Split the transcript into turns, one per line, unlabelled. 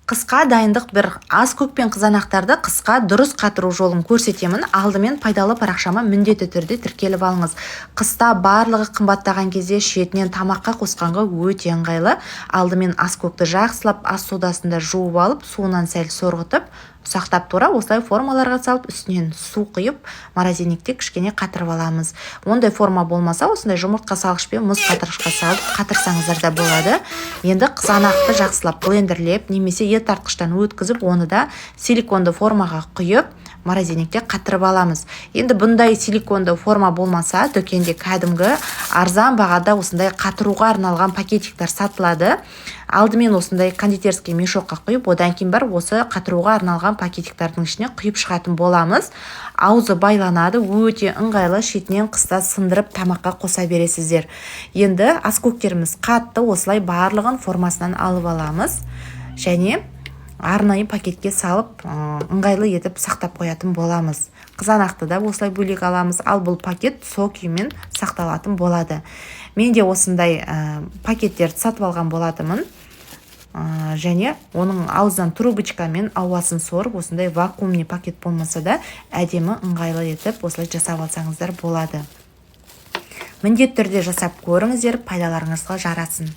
Қысқа дайындық. Бір ас көк пен қызанақтарды қысқа дұрыс қатыру жолын көрсетемін. Алдымен пайдалы парақшама міндетті түрде тіркеліп алыңыз. Қыста барлығы қымбаттаған кезде шетінен тамаққа қосқанға өте ыңғайлы. Алдымен аскөкті жақсылап ас содасында жуып алып, суынан сәл сорғытып, ұсақтап турап, осылай формаларға салып, үстінен су құйып, морозильникте кішкене қатырып аламыз. Ондай форма болмаса, осындай жұмыртқа салғыш пен мұз қатырғышқа салып қатырсаңыздар да болады. Енді қызанақты жақсылап блендерлеп немесе ет тартқыштан өткізіп, оны да силиконды формаға құйып, морозильникте қатырып аламыз. Енді бұндай силиконды форма болмаса, дүкенде кәдімгі арзан бағада осындай қатыруға арналған пакетиктер сатылады. Алдымен осындай кондитерский мешокқа құйып, одан кейін барып осы қатыруға арналған пакетиктердің ішіне құйып шығатын боламыз. Аузы байланады, өте ыңғайлы, шетінен қыста сындырып тамаққа қоса бересіздер. Енді аскөктеріміз қатты, осылай барлығын формасынан алып аламыз және арнайы пакетке салып, ыңғайлы етіп сақтап қоятын боламыз. Қызанақты да осылай бөлек аламыз. Ал бұл пакет сол күймен сақталатын болады. Мен де осындай пакеттерді сатып алған болатынмын және оның аузынан трубочкамен ауасын сорып, осындай вакуумный пакет болмаса да, әдемі, ыңғайлы етіп осылай жасап алсаңыздар болады. Міндетті түрде жасап көріңіздер, пайдаларыңызға жарасын.